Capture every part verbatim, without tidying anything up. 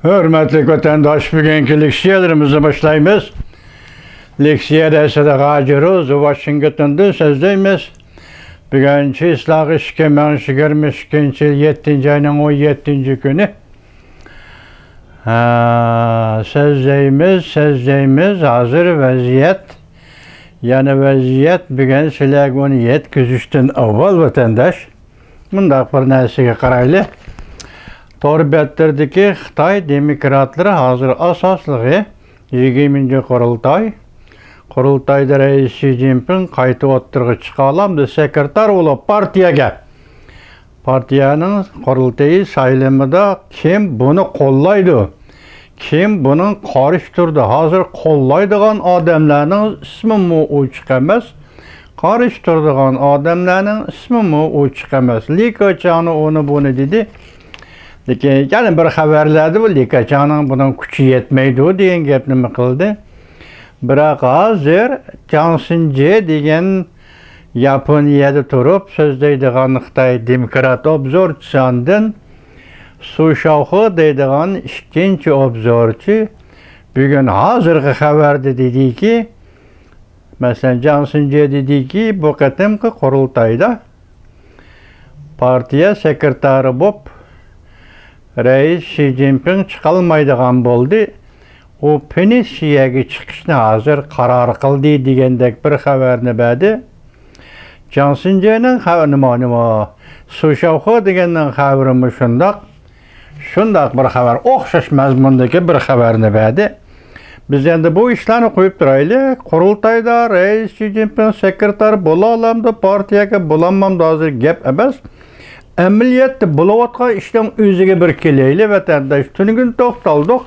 ھۆرمەتلىك ۋەتەنداش، بۈگۈنكى لېكسىيەلىرىمىزنى باشلايمىز. لېكسىيەدە سادىق ھاجى روز، ۋاشىنگتوندىن سۆزلەيمىز. بۈگۈن چىسلاق ئىككى مىڭ يىگىرمە ئىككىنچى يىل يەتتىنچى ئاينىڭ ئون يەتتىنچى كۈنى. ھە، سۆزلەيمىز، سۆزلەيمىز. ھازىر ۋەزىيەت، يەنە ۋەزىيەت، بۈگۈن سىلەرگە ئۇنى يەتكۈزۈشتىن ئاۋۋال، ۋەتەنداش، مۇنداق بىر نەرسىگە قارايلى. تور بەتلىرىدىكى خىتاي دېموكراتلىرى ھازىر ئاساسلىقى يىگىرمىنچى قۇرۇلتاي. قۇرۇلتايدا رەئىس شى جىنپىڭ قايتا ئوتتۇرىغا چىقالامدۇ سېكرېتار بولۇپ پارتىيەگە؟ پارتىيەنىڭ قۇرۇلتىيى سايلىمىدا كىم بۇنى قوللايدۇ؟ كىم بۇنىڭ قارشى تۇرىدۇ؟ ھازىر قوللايدىغان ئادەملەرنىڭ ئىسمىمۇ ئوچۇق ئەمەس. قارشى تۇرىدىغان ئادەملەرنىڭ ئىسمىمۇ ئوچۇق ئەمەس. لى كېچاڭنى ئۇنى بۇنى دېدى. لېكىن يەنە بىر خەۋەرلەردە بۇ لى كېچاڭنىڭ بۇنىڭ كۈچى يەتمەيدۇ دېگەن گەپنىمۇ قىلدى. بىراق ھازىر جاڭ سىنجې دېگەن ياپونىيەدە تۇرۇپ سۆزلەيدىغان خىتاي دېموكرات ئوبزورچىسى، ئاندىن سۇ شاۋخې دەيدىغان ئىككىنچى ئوبزورچى بۈگۈن ھازىرقى خەۋەردە دېدىكى، مەسىلەن، جاڭ سىنجې دېدىكى، بۇ قېتىمقى قۇرۇلتايدا پارتىيە سېكرېتارى بولۇپ رەئىس شى جىنپىڭ چىقالمايدىغان بولدى. ئۇ پېنسىيەگە چىقىشنى ھازىر قارار قىلدى دېگەندەك بىر خەۋەرنى بەردى. جاڭ سىنجېنىڭ خەۋىرى نېمە، نېمە؟ سۇ شاۋخې دېگەننىڭ خەۋىرىمۇ شۇنداق. شۇنداق بىر خەۋەر، ئوخشاش مەزمۇندىكى بىر خەۋەرنى بەردى. بىز ئەمدى بۇ ئىشلارنى قويۇپ تۇرايلى. قۇرۇلتايدا رەئىس شى جىنپىڭ سېكرېتار بولالامدۇ، پارتىيەگە بولالمامدۇ، ھازىر گەپ ئەمەس. ئەمەلىيەتتە بولۇۋاتقان ئىشنىڭ ئۆزىگە بىر كېلەيلى، ۋەتەنداش. تۈنۈگۈن توختالدۇق.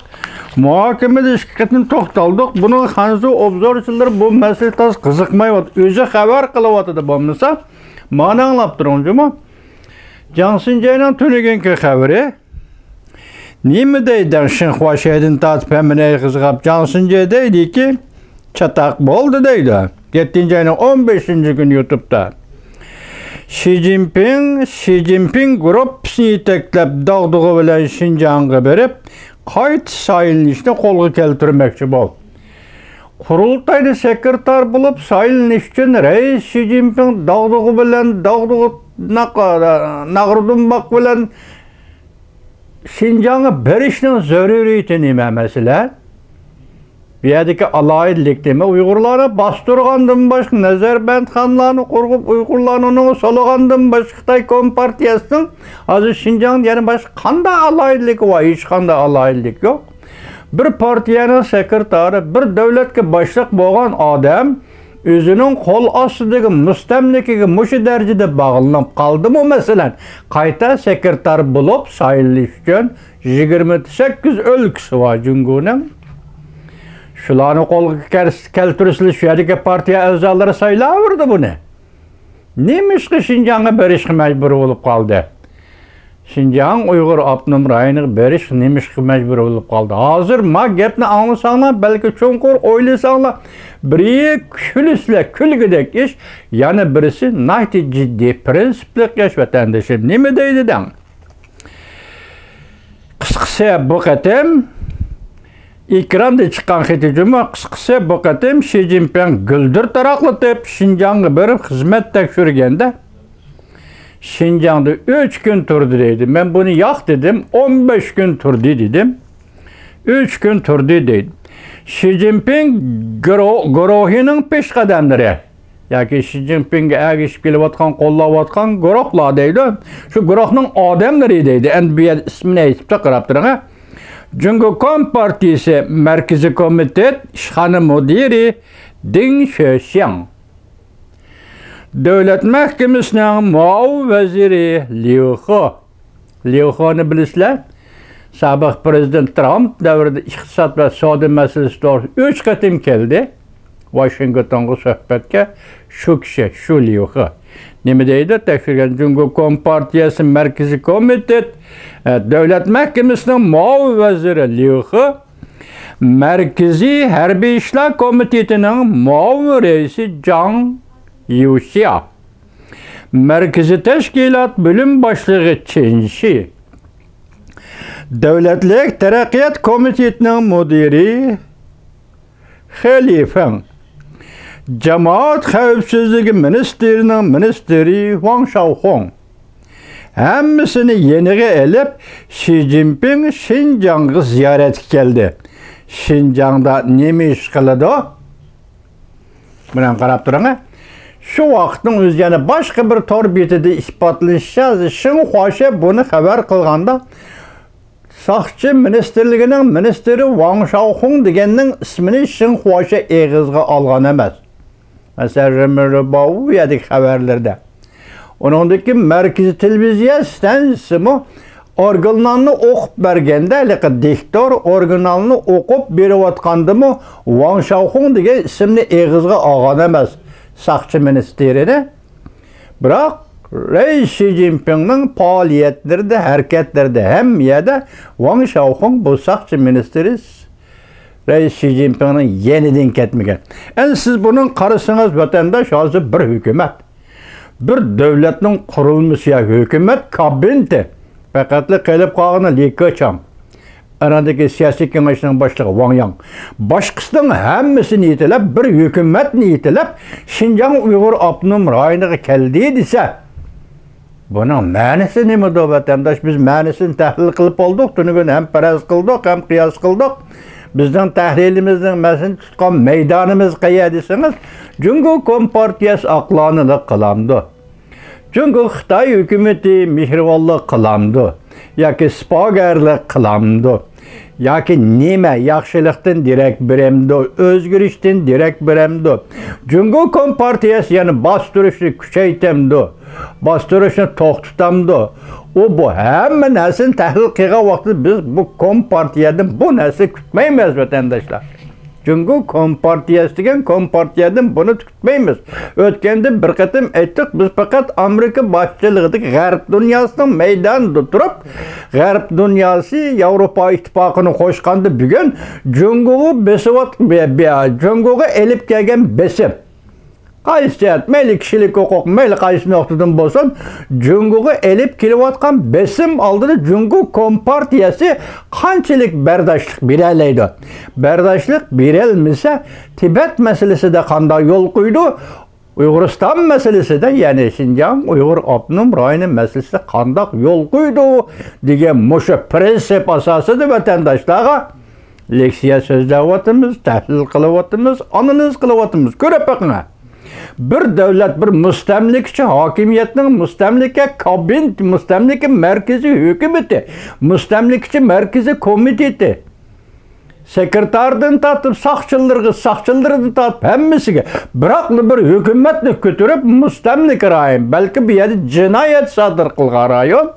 مۇھاكىمىدە ئىككى قېتىم توختالدۇق. بۇنىڭغا خەنزۇ ئوبزورچىلىرى بۇ مەسىلە تاس قىزىقمايۋاتىدۇ. ئۆزى خەۋەر قىلىۋاتىدۇ بولمىسا. مانا ئاڭلاپ تۇرۇڭ جۇمۇ. جاڭ سىنجەينىڭ تۈنۈگۈنكى خەۋىرى. نېمە دەيدۇ؟ شىنخۇا شەھىرىدىن تارتىپ ھەممىنى ئېغىزغا ئاپ جاڭ سىنجەي دەيدىكى، چاتاق بولدى دەيدۇ. يەتتىنچى ئاينىڭ ئون بەشىنچى كۈنى يۇتۇپتا. شى جىنپىڭ، شى جىنپىڭ گۇرۇپپىسىنى يېتەكلەپ داغدۇغا بىلەن شىنجاڭغا بېرىپ، قايتا سايلىنىشنى قولغا كەلتۈرمەكچى بول. قۇرۇلتايدا سېكرېتار بولۇپ سايلىنىش ئۈچۈن رەئىس شى جىنپىڭ داغدۇغا بىلەن داغدۇغا ناق-، ناغرىدۇنباق بىلەن شىنجاڭغا بېرىشنىڭ زۆرۈرىيىتى نېمە مەسىلە؟ بۇ يەردىكى ئالاھىدىلىك نېمە؟ ئۇيغۇرلارنى باستۇرغاندىن باشقا، نەزەربەندخانلارنى قۇرغۇپ، ئۇيغۇرلارنى ئۇنىڭغا سولىغاندىن باشقا، خىتاي كومپارتىيەسىنىڭ ھازىر شىنجاڭدا يەنە باشقا قانداق ئالاھىدىلىكى بار؟ ھېچقانداق ئالاھىدىلىك يوق. بىر پارتىيەنىڭ سېكرېتارى، بىر دۆلەتكە باشلىق بولغان ئادەم ئۆزىنىڭ قول ئاستىدىكى مۇستەملىكىگە مۇشۇ دەرىجىدە باغلىنىپ قالدىمۇ؟ مەسىلەن، قايتا سېكرېتار بولۇپ سايلىنىش ئۈچۈن يىگىرمە سەككىز ئۆلكىسى بار جۇڭگونىڭ. شۇلارنى قولغا كەل-، كەلتۈرسىلە، شۇ يەردىكى پارتىيە ئەزالىرى سايلاۋېرىدۇ بۇنى. نېمىشقا شىنجاڭغا بېرىشقا مەجبۇر بولۇپ قالدى؟ شىنجاڭ ئۇيغۇر ئاپتونوم رايونىغا بېرىشقا نېمىشقا مەجبۇر بولۇپ قالدى؟ ھازىر ما گەپنى ئاڭلىساڭلار، بەلكى چوڭقۇر ئويلىساڭلار، بىرى كۈلىسىلەر، كۈلگۈدەك ئىش، يەنە بىرسى ناھايىتى جىددىي، پىرىنسىپلىق ياش ۋەتەندىشىم. نېمە دەيدۇ دەڭ؟ قىسقىسى، بۇ قېتىم ئېكراندا چىققان خېتى جۇمۇ، قىسقىسى، بۇ قېتىم شى جىنپىڭ گۈلدۈر تاراقلىتىپ، شىنجاڭغا بېرىپ خىزمەت تەكشۈرگەندە، شىنجاڭدا ئۈچ كۈن تۇردى دەيدۇ. مەن بۇنى ياق دېدىم، ئون بەش كۈن تۇردى دېدىم. ئۈچ كۈن تۇردى دەيدۇ. شى جىنپىڭ گۇرۇ-، گۇرۇھىنىڭ پېشقەدەملىرى ياكى شى جىنپىڭگە ئەگىشىپ كېلىۋاتقان، قوللاۋاتقان گۇرۇھلار دەيدۇ. شۇ گۇرۇھنىڭ ئادەملىرى دەيدۇ. ئەمدى بۇ يەردە ئىسمىنى ئېيتىپلا قاراپ تۇرۇڭ، ھە. جۇڭگو كومپارتىيىسى مەركىزىي كومىتېت ئىشخانا مۇدىرى دىڭ شۆشياڭ. دۆلەت مەھكىمىسىنىڭ مۇئاۋىن ۋەزىرى ليۇ خې. ليۇ خېنى بىلىسىلەر. سابىق پىرېزىدېنت ترامپ دەۋرىدە ئىقتىساد ۋە سودا مەسىلىسى توغرىسىدا ئۈچ قېتىم كەلدى ۋاشىنگتونغا سۆھبەتكە. شۇ كىشى، شۇ ليۇ خې. نېمە دەيدۇ؟ تەكشۈرگەن جۇڭگو كومپارتىيەسى مەركىزىي كومىتېت، ئە، دۆلەت مەھكىمىسىنىڭ مۇئاۋىن ۋەزىرى ليۇ خې، مەركىزىي ھەربىي ئىشلار كومىتېتىنىڭ مۇئاۋىن رەئىسى جاڭ يۇشيا، مەركىزىي تەشكىلات بۆلۈم باشلىقى چېن شى، دۆلەتلىك تەرەققىيات كومىتېتىنىڭ مۇدىرى خې لىفېڭ، جامائەت خەۋپسىزلىكى مىنىستىرىنىڭ مىنىستىرى ۋاڭ شاۋخۇڭ، ھەممىسىنى يېنىغا ئېلىپ، شى جىنپىڭ شىنجاڭغا زىيارەتكە كەلدى. شىنجاڭدا نېمە ئىش قىلىدۇ؟ مانا قاراپ تۇرۇڭ. شۇ ۋاقىتنىڭ ئۆزى يەنە باشقا بىر تور بېتىدە ئىسپاتلىنىشىچە، شېڭخۇاشې بۇنى خەۋەر قىلغاندا، ساقچى مىنىستىرلىكىنىڭ مىنىستىرى ۋاڭ شاۋخۇڭ دېگەننىڭ ئىسمىنى شېڭخۇاشې ئېغىزغا ئالغان ئەمەس. مەسىلەن، رېمېرباۋ يەردىكى خەۋەرلىرىدە. ئۇنىڭدىكى مەركىزىي تېلېۋىزىيە ستانسىيىسىمۇ ئورىگىنالنى ئوقۇپ بەرگەندە، ھېلىقى دىكتور ئورىگىنالنى ئوقۇپ بېرىۋاتقاندىمۇ ۋاڭ شاۋخۇڭ دېگەن ئىسىمنى ئېغىزغا ئالغان ئەمەس، ساقچى مىنىستىرىنى. بىراق، رەئىس شى جىنپىڭنىڭ پائالىيەتلىرىدە، ھەرىكەتلىرىدە، ھەممە يەردە ۋاڭ شاۋخۇڭ بۇ ساقچى مىنىستىرى رەئىس شى جىنپىڭنىڭ يېنىدىن كەتمىگەن. ئەمدى سىز بۇنىڭ قارىسىڭىز، ۋەتەنداش، ھازىر بىر ھۆكۈمەت، بىر دۆلەتنىڭ قۇرۇلمىسى يا ھۆكۈمەت كابىنېتى، پەقەتلا قېلىپ قالغىنى لى كېچاڭ، ئانىڭدىكى سىياسىي كېڭەشنىڭ باشلىقى ۋاڭ ياڭ، باشقىسىنىڭ ھەممىسىنى يېتىلەپ، بىر ھۆكۈمەتنى يېتىلەپ، شىنجاڭ ئۇيغۇر ئاپتونوم رايونىغا كەلدى دېسە، بۇنىڭ مەنىسى نېمىدۇ، ۋەتەنداش؟ بىز مەنىسىنى تەھلىل قىلىپ بولدۇق، تۈنۈگۈن ھەم پەرەز قىلدۇق، ھەم قىياس قىلدۇق. بىزنىڭ تەھلىلىمىزنىڭ مەسىلىنى تۇتقان مەيدانىمىز قەيەر دېسىڭىز، جۇڭگو كومپارتىيەسى ئاقلانىلىق قىلامدۇ؟ جۇڭگو خىتاي ھۆكۈمىتى مېھرىبانلىق قىلامدۇ؟ ياكى سىپاگەرلىك قىلامدۇ؟ ياكى نېمە، ياخشىلىقتىن دېرەك بېرەمدۇ، ئۆزگىرىشتىن دېرەك بېرەمدۇ؟ جۇڭگو كومپارتىيەسى يەنە باستۇرۇشنى كۈچەيتەمدۇ، باستۇرۇشنى توختىتامدۇ؟ ئۇ بۇ ھەممە نەرسىنى تەھلىل قىلغان ۋاقتىدا بىز بۇ كومپارتىيەدىن بۇ نەرسىنى كۈتمەيمىز، ۋەتەنداشلار. جۇڭگو كومپارتىيەسى دېگەن كومپارتىيەدىن بۇنى كۈتمەيمىز. ئۆتكەندە بىر قېتىم ئېيتتۇق، بىز پەقەت ئامېرىكا باشچىلىقىدىكى غەرب دۇنياسىنىڭ مەيدانىدا تۇرۇپ، غەرب دۇنياسى ياۋروپا ئىتتىپاقىنى قوشقاندا، بۈگۈن جۇڭگوغا بېسىۋات-، بە-، بە-، جۇڭگوغا ئېلىپ كەلگەن بېسىم، قايسى جەھەت، مەيلى كىشىلىك ھوقۇق، مەيلى قايسى نۇقتىدىن بولسۇن، جۇڭگوغا ئېلىپ كېلىۋاتقان بېسىم ئالدىدا جۇڭگو كومپارتىيەسى قانچىلىك بەرداشلىق بېرەلەيدۇ؟ بەرداشلىق بېرەلمىسە، تىبەت مەسىلىسىدە قانداق يول قويىدۇ؟ ئۇيغۇرىستان مەسىلىسىدە، يەنى شىنجاڭ ئۇيغۇر ئاپتونوم رايونى مەسىلىسىدە قانداق يول قويىدۇ دېگەن مۇشۇ پىرىنسىپ ئاساسىدا ۋەتەنداشلارغا لېكسىيە سۆزلەۋاتىمىز، تەھلىل قىلىۋاتىمىز، ئانالىز قىلىۋاتىمىز. كۆرۈپ بېقىڭ. بىر دۆلەت، بىر مۇستەملىكىچى ھاكىمىيەتنىڭ مۇستەملىكە كابىنېتى، مۇستەملىكە مەركىزىي ھۆكۈمىتى، مۇستەملىكىچى مەركىزىي كومىتېتى، سېكرېتاردىن تارتىپ ساقچىلىرىغا، ساقچىلىرىدىن تارتىپ ھەممىسىگە، بىراقلا بىر ھۆكۈمەتنى كۆتۈرۈپ، مۇستەملىكە رايون، بەلكى بۇ يەردە جىنايەت سادىر قىلغان رايون،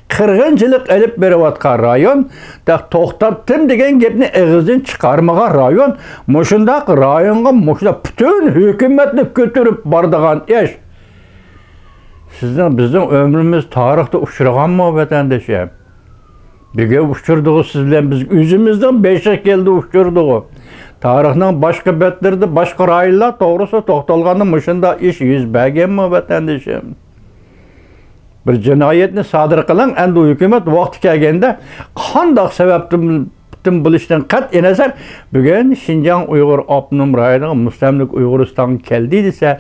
قىرغىنچىلىق ئېلىپ بېرىۋاتقان رايون، توختاتتىم دېگەن گەپنى ئېغىزدىن چىقارمىغان رايون، مۇشۇنداق رايونغا مۇشۇنداق پۈتۈن ھۆكۈمەتنى كۆتۈرۈپ بارىدىغان ئىش. سىزنىڭ، بىزنىڭ ئۆمرىمىز تارىختا ئۇچرىغانمۇ، ۋەتەندىشىم؟ بۈگۈن ئۇچرىدىغۇ سىز بىلەن بىز، ئۆزىمىزنىڭ بېشىغا كەلدى ئۇچرىدىغۇ. تارىخنىڭ باشقا بەتلىرىدە، باشقا رايونلار توغرىسىدا توختالغاندا مۇشۇنداق ئىش يۈز بەرگەنمۇ، ۋەتەندىشىم؟ بىر جىنايەتنى سادىر قىلىڭ، ئەمدى ھۆكۈمەت ۋاقتى كەلگەندە قانداق سەۋەبتىن بولۇشتىن قەتئىينەزەر، بۈگۈن شىنجاڭ ئۇيغۇر ئاپتونوم رايونىغا مۇستەملىكە ئۇيغۇرىستانغا كەلدى دېسە،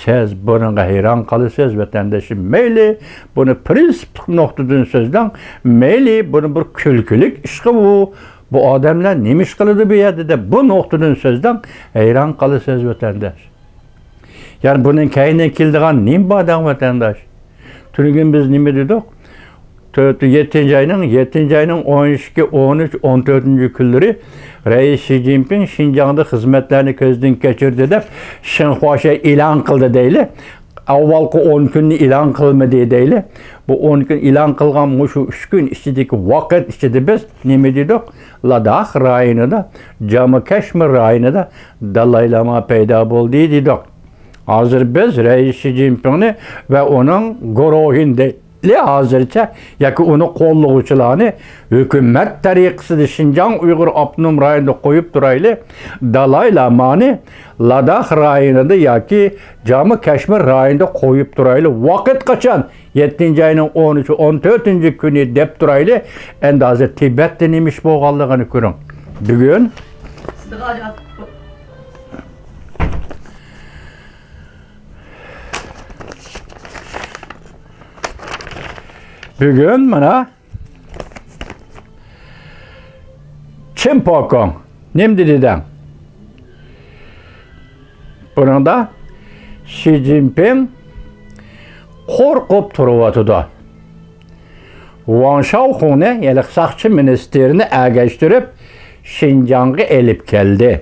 سىز بۇنىڭغا ھەيران قالىسىز، ۋەتەندىشىم. مەيلى بۇنى پىرىنسىپلىق نۇقتىدىن سۆزلەڭ، مەيلى بۇنى بىر كۈلكىلىك ئىشقا، بۇ، بۇ ئادەملەر نېمە ئىش قىلىدۇ بۇ يەردە دەپ، بۇ نۇقتىدىن سۆزلەڭ، ھەيران قالىسىز، ۋەتەنداش. يەنى بۇنىڭ كەينىدىن كېلىدىغان نېمە بار دەڭ، ۋەتەنداش؟ تۈنۈگۈن بىز نېمە دېدۇق؟ تۆت، يەتتىنچى ئاينىڭ، يەتتىنچى ئاينىڭ ئون ئىككى، ئون ئۈچ، ئون تۆتىنچى كۈنلىرى رەئىس شى جىنپىڭ شىنجاڭدا خىزمەتلەرنى كۆزدىن كەچۈردى دەپ، شېڭخۇاشې ئېلان قىلدى دەيلى. ئاۋۋالقى ئون كۈننى ئېلان قىلمىدى دەيلى. بۇ ئون كۈن ئېلان قىلغان مۇشۇ ئۈچ كۈن ئىچىدىكى ۋاقىت ئىچىدە بىز نېمە دېدۇق؟ لاداخ رايونىدا، جامۇ كەشمىر رايونىدا دالاي لاما پەيدا بولدى دېدۇق. ھازىر بىز رەئىس شى جىنپىڭنى ۋە ئۇنىڭ گۇرۇھىنى دەي-، ھازىرچە ياكى ئۇنى قوللىغۇچىلارنى ھۆكۈمەت تەرىقىسىدە شىنجاڭ ئۇيغۇر ئاپتونوم رايونىدا قويۇپ تۇرايلى، دالاي لامانى لاداخ رايونىدا ياكى جامۇ كەشمىر رايونىدا قويۇپ تۇرايلى. ۋاقىت قاچان؟ يەتتىنچى ئاينىڭ ئون ئۈچى، ئون تۆتىنچى كۈنى دەپ تۇرايلى. ئەمدى ھازىر تىبەتتە نېمە ئىش بولغانلىقىنى كۆرۈڭ. بۈگۈن بۈگۈن مانا چىن پوكوڭ نېمە دېدى دەڭ؟ بۇنىڭدا شى جىنپىڭ قورقۇپ تۇرۇۋاتىدۇ. ۋاڭ شاۋخۇڭنى، يەنى ساقچى مىنىستىرىنى ئەگەشتۈرۈپ شىنجاڭغا ئېلىپ كەلدى.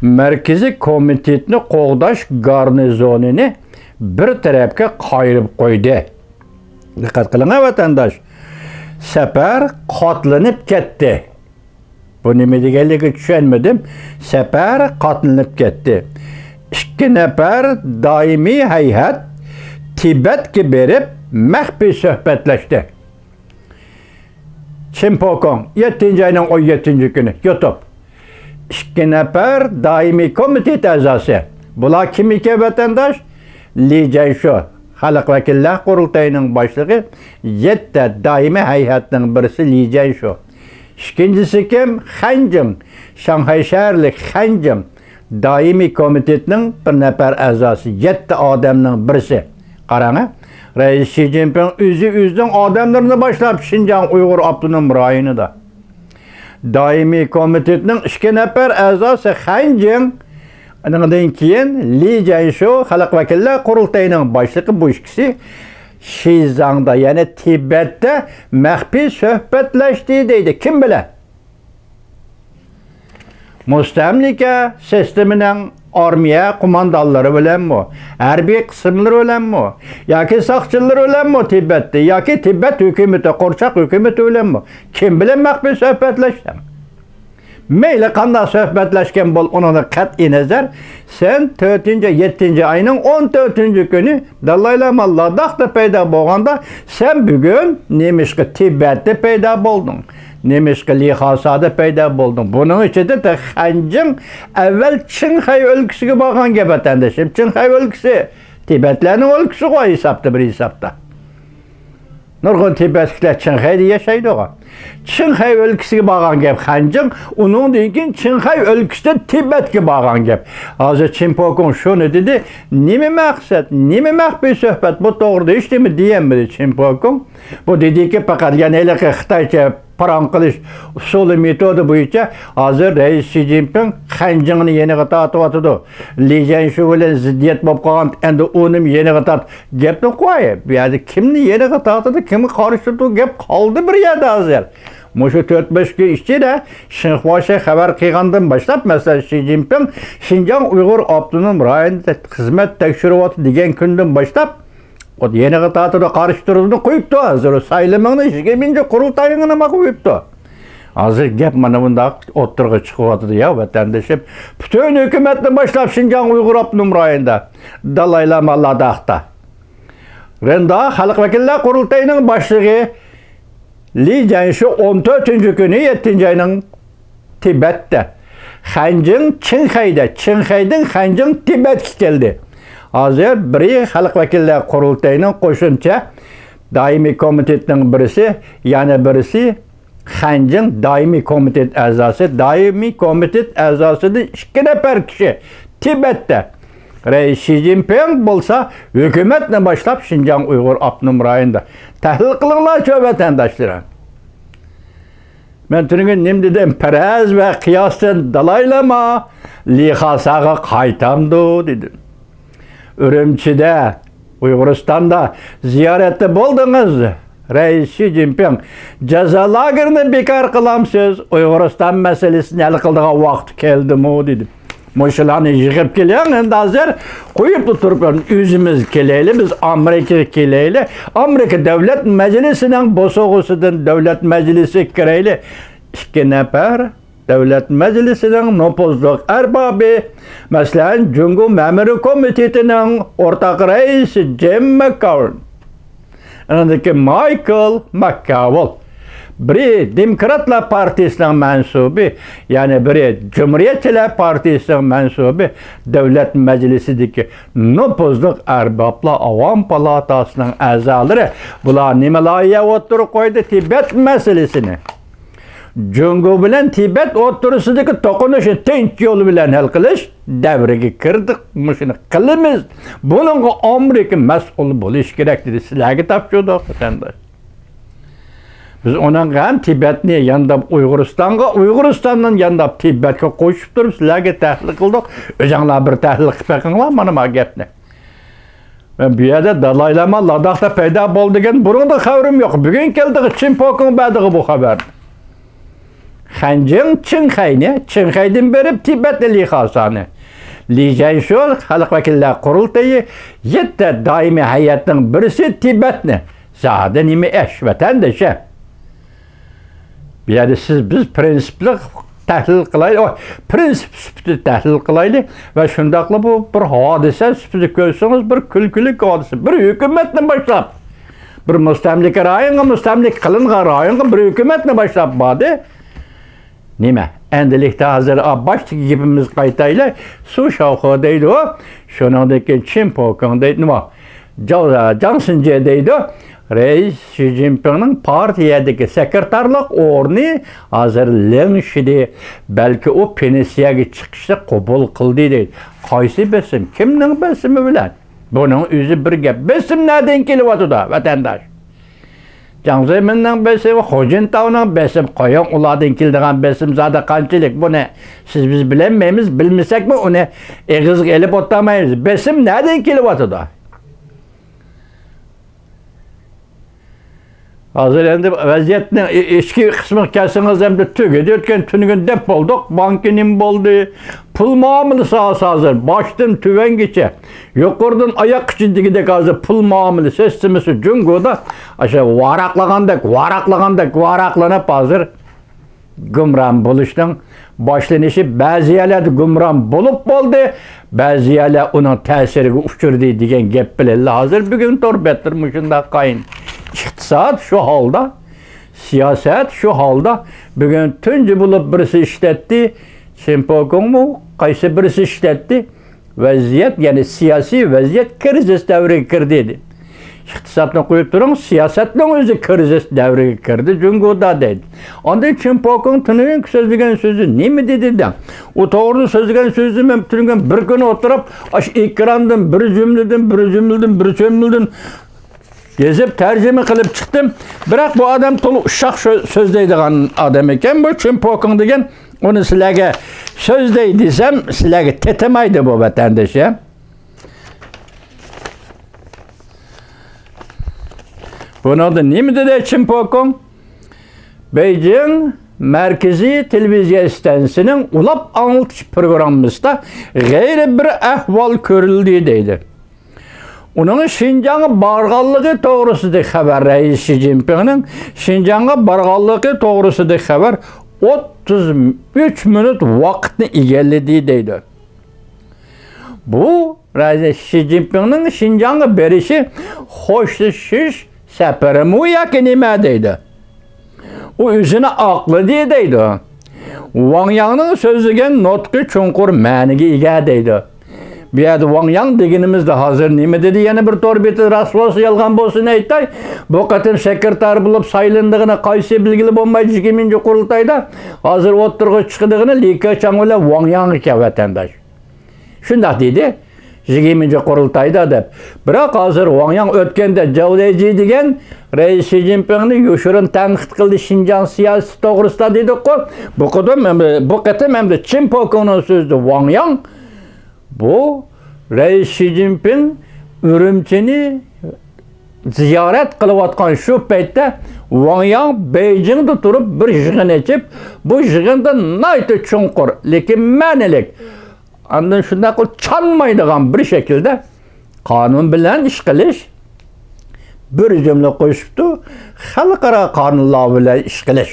مەركىزىي كومىتېتنى قوغداش گارنىزونىنى بىر تەرەپكە قايرىپ قويدى. دىققەت قىلىڭ، ۋەتەنداش. سەپەر قاتلىنىپ كەتتى. بۇ نېمە دېگەنلىكى چۈشەنمىدىم. سەپەر قاتلىنىپ كەتتى. ئىككى نەپەر دائىمىي ھەيئەت تىبەتكە بېرىپ مەخپىي سۆھبەتلەشتى. چىن پوكوڭ، يەتتىنچى ئاينىڭ ئون يەتتىنچى كۈنى، يۇتۇپ. ئىككى نەپەر دائىمىي كومىتېت ئەزاسى. بۇلار كىم ئىكەن، ۋەتەنداش؟ لى جيەنشۇ، خەلق ۋەكىللەر قۇرۇلتىيىنىڭ باشلىقى، يەتتە دائىمىي ھەيئەتنىڭ بىرسى لى جيەنشۇ. ئىككىنچىسى كىم؟ خەنجىڭ، شاڭخەي شەھەرلىك خەنجىڭ. دائىمىي كومىتېتنىڭ بىر نەپەر ئەزاسى، يەتتە ئادەمنىڭ بىرسى. قاراڭە، رەئىس شى جىنپىڭ ئۆزى ئۆزىنىڭ ئادەملىرىنى باشلاپ شىنجاڭ ئۇيغۇر ئاپتونوم رايونىدا. دائىمىي كومىتېتنىڭ ئىككى نەپەر ئەزاسى خەنجىڭ، ئۇنىڭدىن كېيىن لى جيەنشۇ، خەلق ۋەكىللەر قۇرۇلتىيىنىڭ باشلىقى، بۇ ئىككىسى شىزاڭدا، يەنى تىبەتتە مەخپىي سۆھبەتلەشتى دەيدۇ. كىم بىلەن؟ مۇستەملىكە سىستېمىنىڭ ئارمىيە قوماندانلىرى بىلەنمۇ، ھەربىي قىسىملىرى بىلەنمۇ، ياكى ساقچىلىرى بىلەنمۇ تىبەتتە، ياكى تىبەت ھۆكۈمىتى، قورچاق ھۆكۈمىتى بىلەنمۇ كىم بىلەن مەخپىي سۆھبەتلەشتىڭ؟ مەيلى قانداق سۆھبەتلەشكەن بول، ئۇنىڭدىن قەتئىي نەزەر، سەن تۆتىنچى، يەتتىنچى ئاينىڭ ئون تۆتىنچى كۈنى دالاي لاما لاداختا پەيدا بولغاندا، سەن بۈگۈن نېمىشقا تىبەتتە پەيدا بولدۇڭ؟ نېمىشقا لىخاسادا پەيدا بولدۇڭ؟ بۇنىڭ ئىچىدە تېخى خەنجىڭ ئەۋۋەل چىڭخەي ئۆلكىسىگە بارغان گەپ، ۋەتەندىشىم. چىڭخەي ئۆلكىسى تىبەتلەرنىڭ ئۆلكىسىغۇ ھېسابتا، بىر ھېسابتا. نۇرغۇن تىبەتلىكلەر چىڭخەيدە ياشايدىغۇ. چىڭخەي ئۆلكىسىگە بارغان گەپ خەنجىڭ، ئۇنىڭدىن كېيىن چىڭخەي ئۆلكىسىدىن تىبەتكە بارغان گەپ. ھازىر چىن پوكوڭ شۇنى دېدى، نېمە مەقسەت، نېمە مەخپىي سۆھبەت؟ بۇ توغرىدا ھېچنېمە دېيەلمىدى چىن پوكوڭ. بۇ دېدىكى، پەقەت يەنە ھېلىقى خىتايچە پاراڭ قىلىش ئۇسۇلى، مېتودى بويىچە ھازىر رەئىس شى جىنپىڭ خەنجىڭنى يېنىغا تارتىۋاتىدۇ. لى جيەنشۇ بىلەن زىددىيەت بولۇپ قالغان، ئەمدى ئۇنىمۇ يېنىغا تارت. گەپنى قوي، بۇ يەردە كىمنى يېنىغا تارتىدۇ، كىمگە قارشى تۇرىدۇ، گەپ قالدى بىر يەردە ھازىر. مۇشۇ تۆت بەش كۈن ئىچىدە شىنخۇا شى خەۋەر قىلغاندىن باشلاپ، مەسىلەن، شى جىنپىڭ شىنجاڭ ئۇيغۇر ئاپتونوم رايونىدا خىزمەت تەكشۈرۈۋاتىدۇ دېگەن كۈندىن باشلاپ، ئوت يېنىغا تارتىدۇ، قارشى تۇرۇشنى قويۇپتۇ. ھازىر سايلىمىڭنى يىگىرمىنچى قۇرۇلتايىڭنى نېمە قويۇپتۇ؟ ھازىر گەپ مانا بۇنداق ئوتتۇرىغا چىقىۋاتىدۇ يا، ۋەتەندىشىم. پۈتۈن ھۆكۈمەتتىن باشلاپ شىنجاڭ ئۇيغۇر ئاپتونوم رايونىدا، دالاي لاما لاداختا. رېندا خەلق ۋەكىللەر قۇرۇلتىيىنىڭ باشلىقى لى جيەنشۇ ئون تۆتىنچى كۈنى، يەتتىنچى ئاينىڭ تىبەتتە، خەنجىڭ چىڭخەيدە، چىڭخەيدىن خەنجىڭ تىبەتكە كەلدى. ھازىر بىرى خەلق ۋەكىللەر قۇرۇلتىيىنىڭ قوشۇمچە دائىمىي كومىتېتىنىڭ بىرسى، يەنە بىرسى خەنجىڭ دائىمىي كومىتېت ئەزاسى، دائىمىي كومىتېت ئەزاسىدىن ئىككى نەپەر كىشى تىبەتتە. رەئىس شى جىنپىڭ بولسا ھۆكۈمەتنى باشلاپ شىنجاڭ ئۇيغۇر ئاپتونوم رايونىدا. تەھلىل قىلىڭلارچۇ، ۋەتەنداشلىرىم. مەن تۈنۈگۈن نېمە دېدىم؟ پەرەز ۋە قىياستىن دالاي لاما لىخاساغا قايتامدۇ دېدىم. ئۈرۈمچىدە، ئۇيغۇرىستاندا زىيارەتتە بولدىڭىز. رەئىس شى جىنپىڭ، جازا لاگېرىنى بىكار قىلامسىز؟ ئۇيغۇرىستان مەسىلىسىنى ھەل قىلىدىغان ۋاقتى كەلدىمۇ دېدىم. مۇشۇلارنى يىغىپ كېلىڭ، ئەمدى ھازىر قويۇپلا تۇرۇپ، ئۆزىمىز كېلەيلى، بىز ئامېرىكىغا كېلەيلى، ئامېرىكا دۆلەت مەجلىسىنىڭ بوسۇغىسىدىن دۆلەت مەجلىسىگە كىرەيلى. ئىككى نەپەر دۆلەت مەجلىسىنىڭ نوپۇزلۇق ئەربابى، مەسىلەن، جۇڭگو مەمۇرىي كومىتېتىنىڭ ئورتاق رەئىسى جىم ماككاۋېن، ئاندىن كېيىن مايكل ماككاۋول. بىرى دېموكراتلار پارتىيىسىنىڭ مەنسۇبى، يەنى بىرى جۇمھۇرىيەتچىلەر پارتىيىسىنىڭ مەنسۇبى، دۆلەت مەجلىسىدىكى نوپۇزلۇق ئەربابلار، ئاۋام پالاتاسىنىڭ ئەزالىرى. بۇلار نېمە لايىھە ئوتتۇرىغا قويدى؟ تىبەت مەسىلىسىنى. جۇڭگو بىلەن تىبەت ئوتتۇرىسىدىكى توقۇنۇشنى تىنچ يول بىلەن ھەل قىلىش دەۋرىگە كىردۇق. مۇشۇنى قىلىمىز. بۇنىڭغا ئامېرىكا مەسئۇل بولۇشى كېرەك، دېدى. سىلەرگە تاپشۇردۇق، ۋەتەنداش. بىز ئۇنىڭغا ھەم تىبەتنى يانداپ ئۇيغۇرىستانغا، ئۇيغۇرىستاندىن يانداپ تىبەتكە قوشۇپ تۇرۇپ، سىلەرگە تەھلىل قىلدۇق. ئۆزۈڭلار بىر تەھلىل قىلىپ بېقىڭلار مانا ما گەپنى. مەن بۇ يەردە دالاي لاما لاداختا پەيدا بولدى دېگەن بۇرۇندا خەۋىرىم يوق. بۈگۈن كەلدىغۇ چىن پوكىڭ بەردىغۇ بۇ خەۋەرنى. خەنجىڭ چىڭخەينى، چىڭخەيدىن بېرىپ تىبەتنى لىخاسانى. لى جەنشۇ خەلق ۋەكىللەر قۇرۇلتىيى يەتتە دائىمىي ھەيئەتنىڭ بىرسى تىبەتنى. زادى نېمە ئىش، ۋەتەندىشى؟ بۇ يەردە سىز، بىز پرىنسىپلىق تەھلىل قىلايلى، ئو، پرىنسىپ سۈپىتىدە تەھلىل قىلايلى ۋە شۇنداقلا بۇ بىر ھادىسە سۈپىتىدە كۆرسىڭىز، بىر كۈلكىلىك ھادىسە. بىر ھۆكۈمەتنى باشلاپ، بىر مۇستەملىكە رايونغا، مۇستەملىكە قىلىنغان رايونغا بىر ھۆكۈمەتنى باشلاپ باردى. نېمە؟ ئەندىلىكتە ھازىر، ئا، باشتىكى گېپىمىزگە قايتايلى. سۇ شاۋخې دەيدۇ. شۇنىڭدىن كېيىن چىن پوكىڭ دەيدۇ. نېمە؟ جاڭ، جاڭ سىنجې دەيدۇ. رەئىس شى جىنپىڭنىڭ پارتىيەدىكى سېكرېتارلىق ئورنى ھازىر لىڭ شىدى. بەلكى ئۇ پېنسىيەگە چىقىشنى قوبۇل قىلدى دەيدۇ. قايسى بېسىم؟ كىمنىڭ بېسىمى بىلەن؟ بۇنىڭ ئۆزى بىر گەپ. بېسىم نەدىن كېلىۋاتىدۇ، ۋەتەنداش؟ جاڭ زېمىننىڭ بېسىمى، خۇ جىنتاۋنىڭ بېسىمى، قويۇڭ، ئۇلاردىن كېلىدىغان بېسىم زادى قانچىلىك؟ بۇنى سىز بىز بىلەلمەيمىز، بىلمىسەكمۇ ئۇنى ئېغىزغا ئېلىپ ئولتۇرمايمىز. بېسىم نەدىن كېلىۋاتىدۇ؟ ھازىر ئەمدى ۋەزىيەتنىڭ ئى-، ئىچكى قىسمىغا كەلسىڭىز، ئەمدى تۈگىدى، ئۆتكەن تۈنۈگۈن دەپ بولدۇق. بانكا نېمە بولدى؟ پۇل مۇئامىلە ساھەسى ھازىر باشتىن تۆۋەنگىچە، يۇقىرىدىن ئاياققىچە دېگۈدەك ھازىر پۇل مۇئامىلە سىستېمىسى جۇڭگودا ئاشۇ ۋاراقلىغاندەك، ۋاراقلىغاندەك، ۋاراقلىنىپ ھازىر گۇمران بولۇشنىڭ باشلىنىشى، بەزى يەرلەردە گۇمران بولۇپ بولدى، بەزى يەرلەر ئۇنىڭ تەسىرىگە ئۇچرىدى دېگەن گەپ بىلەنلا ھازىر بۈگۈن تور بەتلىرى مۇشۇنداق قايىل. ئىقتىساد شۇ ھالدا، سىياسەت شۇ ھالدا. بۈگۈن تۇنجى بولۇپ بىرسى ئىشلەتتى، چىن پوكىڭمۇ قايسى بىرسى ئىشلەتتى. ۋەزىيەت، يەنى سىياسىي ۋەزىيەت كىرىزىس دەۋرىگە كىردى، دېدى. ئىقتىسادنى قويۇپ تۇرۇڭ، سىياسەتنىڭ ئۆزى كىرىزىس دەۋرىگە كىردى جۇڭگودا، دەيدۇ. ئاندىن چىن پوكىڭ تۈنۈگۈن سۆزلىگەن سۆزى نېمە دېدى دەڭ؟ ئۇ توغرىدا سۆزلىگەن سۆزىنى مەن تۈنۈگۈن بىر كۈن ئولتۇرۇپ، ئاشۇ ئېكراندىن بىر جۈملىدىن، بىر جۈملىدىن، بىر جۈملىدىن يېزىپ، تەرجىمە قىلىپ چىقتىم. بىراق بۇ ئادەم تولا ئۇششاق شۆ-، سۆزلەيدىغان ئادەم ئىكەن، بۇ چىن پوكىڭ دېگەن. ئۇنى سىلەرگە سۆزلەي دېسەم، سىلەرگە تېتىمايدۇ بۇ ۋەتەندىشىم. بۇنىڭدا نېمە دېدى چىن پوكىڭ؟ بېيجىڭ مەركىزىي تېلېۋىزىيە ئىستانسىسىنىڭ ئۇلاپ ئاڭلىتىش پروگراممىسىدا غەيرىي بىر ئەھۋال كۆرۈلدى، دەيدۇ. ئۇنىڭ شىنجاڭغا بارغانلىقى توغرىسىدىكى خەۋەر، رەئىس شى جىنپىڭنىڭ شىنجاڭغا بارغانلىقى توغرىسىدىكى خەۋەر ئوتتۇز ئۈچ مىنۇت ۋاقىتنى ئىگىلىدى، دەيدۇ. بۇ رەئىس شى جىنپىڭنىڭ شىنجاڭغا بېرىشى خوشلىشىش سەپىرىمۇ ياكى نېمە، دەيدۇ. ئۇ ئۆزىنى ئاقلىدى، دەيدۇ. ۋاڭ ياڭنىڭ سۆزلىگەن نۇتقى چوڭقۇر مەنىگە ئىگە، دەيدۇ. بۇ يەردە ۋاڭ ياڭ دېگىنىمىزدە ھازىر نېمە دېدى؟ يەنە بىر تور بېتى راست بولسا، يالغان بولسۇن ئېيتاي. بۇ قېتىم سېكرېتار بولۇپ سايلىنىدىغىنى قايسى بىلگىلى بولمايدۇ، يىگىرمىنچى قۇرۇلتايدا. ھازىر ئوتتۇرىغا چىقىدىغىنى لى كېچاڭ بىلەن ۋاڭ ياڭ ئىكەن، ۋەتەنداش. شۇنداق دېدى، يىگىرمىنچى قۇرۇلتايدا دەپ. بىراق ھازىر ۋاڭ ياڭ ئۆتكەندە جاۋ لېيجى دېگەن رەئىس شى جىنپىڭنى يوشۇرۇن تەنقىد قىلدى شىنجاڭ سىياسىتى توغرىسىدا دېدۇققۇ. بۇ قېتىم، بۇ قېتىم ئەمدى چىن پوكىڭنىڭ سۆزىدە ۋاڭ ياڭ بۇ رەئىس شى جىنپىڭ ئۈرۈمچىنى زىيارەت قىلىۋاتقان شۇ پەيتتە ۋاڭ ياڭ بېيجىڭدا تۇرۇپ بىر يىغىن ئېچىپ، بۇ يىغىندا ناھايىتى چوڭقۇر، لېكىن مەنىلىك، ئاندىن شۇنداق قىلىپ چانمايدىغان بىر شەكىلدە قانۇن بىلەن ئىش قىلىش، بىر جۈملە قوشۇپتۇ، خەلقئارا قانۇنلار بىلەن ئىش قىلىش.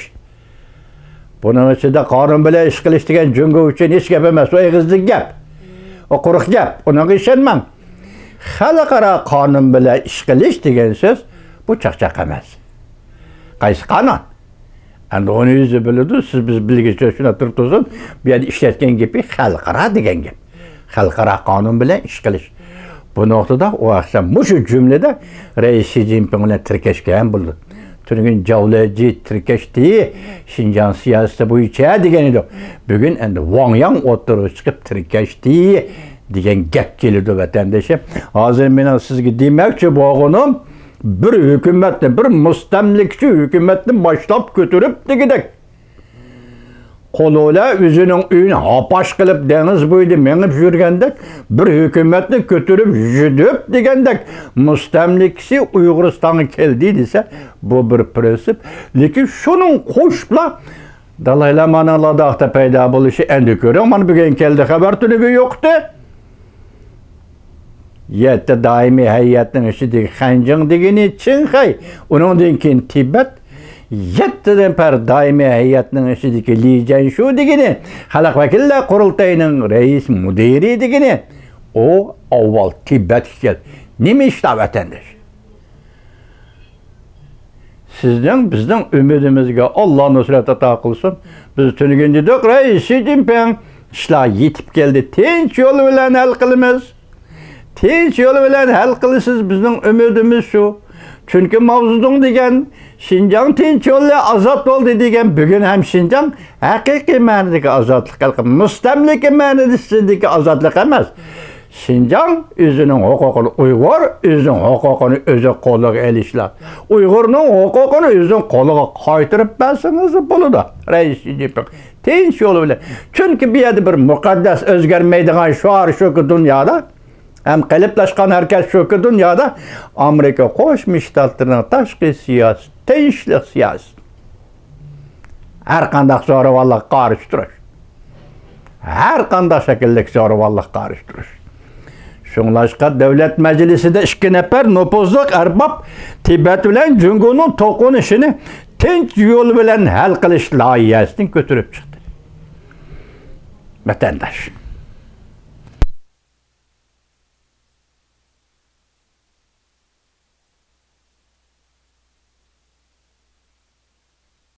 بۇنىڭ ئىچىدە قانۇن بىلەن ئىش قىلىش دېگەن جۇڭگو ئۈچۈن ھېچ گەپ ئەمەس، ئۇ ئېغىزلىك گەپ. ئۇ قۇرۇق گەپ، ئۇنىڭغا ئىشەنمەڭ. خەلقئارا قانۇن بىلەن ئىش قىلىش دېگەن سۆز بۇ چاقچاق ئەمەس. قايسى قانۇن؟ ئەمدى ئۇنى ئۆزى بىلىدۇ، سىز بىز بىلگۈچە شۇنداق تۇرۇپ تۇرسۇن، بۇ يەردە ئىشلەتكەن گېپى خەلقئارا دېگەن گەپ. خەلقئارا قانۇن بىلەن ئىش قىلىش. بۇ نۇقتىدا ئۇ ئەخسەن مۇشۇ جۈملىدە رەئىس شى جىنپىڭ بىلەن تىركەشكەن بولىدۇ. تۈنۈگۈن جاۋلېجى تىركەشتى، شىنجاڭ سىياسىتى بويىچە دېگەن ئىدۇق. بۈگۈن ئەمدى ۋاڭ ياڭ ئوتتۇرىغا چىقىپ تىركەشتى دېگەن گەپ كېلىدۇ، ۋەتەندىشىم. ھازىر مېنىڭ سىزگە دېمەكچى بولغىنىم، بىر ھۆكۈمەتنى، بىر مۇستەملىكىچى ھۆكۈمەتنى باشلاپ كۆتۈرۈپ دېگۈدەك، قولى بىلەن ئۆزىنىڭ ئۆيىنى ھاپاش قىلىپ دېڭىز بويىدا مېڭىپ يۈرگەندەك، بىر ھۆكۈمەتنى كۆتۈرۈپ يۈدۈپ دېگەندەك، مۇستەملىكىسى ئۇيغۇرىستانغا كەلدى دېسە، بۇ بىر پىرىنسىپ. لېكىن شۇنىڭ قوشۇپلا دالاي لامانىڭ لاداختا پەيدا بولۇشى، ئەندى كۆرۈڭ، مانا بۈگۈن كەلدى خەۋەر، تۈنۈگۈن يوقتى. يەتتە دائىمىي ھەيئەتنىڭ ئىچىدىكى خەنجىڭ دېگىنى، چىڭخەي، ئۇنىڭدىن كېيىن تىبەت، يەتتە نەپەر دائىمىي ھەيئەتنىڭ ئىچىدىكى لى جيەنشۇ دېگىنى، خەلق ۋەكىللەر قۇرۇلتىيىنىڭ رەئىس مۇدىرى دېگىنى، ئۇ ئاۋۋال تىبەتكە كەلدى. نېمە ئىشلار، ۋەتەنداش؟ سىزنىڭ، بىزنىڭ ئۈمىدىمىزگە ئاللا نۇسرەت ئاتا قىلسۇن. بىز تۈنۈگۈن دېدۇق، رەئىس شى جىنپىڭ، ئىشلار يېتىپ كەلدى. تىنچ يول بىلەن ھەل قىلىمىز. تىنچ يول بىلەن ھەل قىلىسىز، بىزنىڭ ئۈمىدىمىز شۇ. چۈنكى ماۋزېدۇڭ دېگەن، شىنجاڭ تىنچ يولى ئازاد بولدى دېگەن، بۈگۈن ھەم شىنجاڭ ھەقىقىي مەنىدىكى ئازادلىق ھەل قىلدى. مۇستەملىكە مەنىدىكى ئازادلىق ئەمەس. شىنجاڭ ئۆزىنىڭ ھوقۇقىنى، ئۇيغۇر ئۆزىنىڭ ھوقۇقىنى ئۆزى قولىغا ئېلىشلا، ئۇيغۇرنىڭ ھوقۇقىنى ئۆزىنىڭ قولىغا قايتۇرۇپ بەرسىڭىز بولىدۇ، رەئىس شى جىنپىڭ. تىنچ يول بىلەن. چۈنكى بۇ يەردە بىر مۇقەددەس ئۆزگەرمەيدىغان شوئار شۇكى دۇنيادا، ھەم قېلىپلاشقان ھەرىكەت شۇكى دۇنيادا، ئامېرىكا قوشما شتاتلىرىنىڭ تاشقى سىياسىتى، تىنچلىق سىياسىتى. ھەر قانداق زورىۋاللىققا قارشى تۇرۇش. ھەر قانداق شەكىلدىكى زورىۋاللىققا قارشى تۇرۇش. شۇڭلاشقا دۆلەت مەجلىسىدە ئىككى نەپەر نوپۇزلۇق ئەرباب تىبەت بىلەن جۇڭگونىڭ توقۇنۇشىنى تىنچ يول بىلەن ھەل قىلىش لايىھەسىنى كۆتۈرۈپ چىقتى. ۋەتەنداش،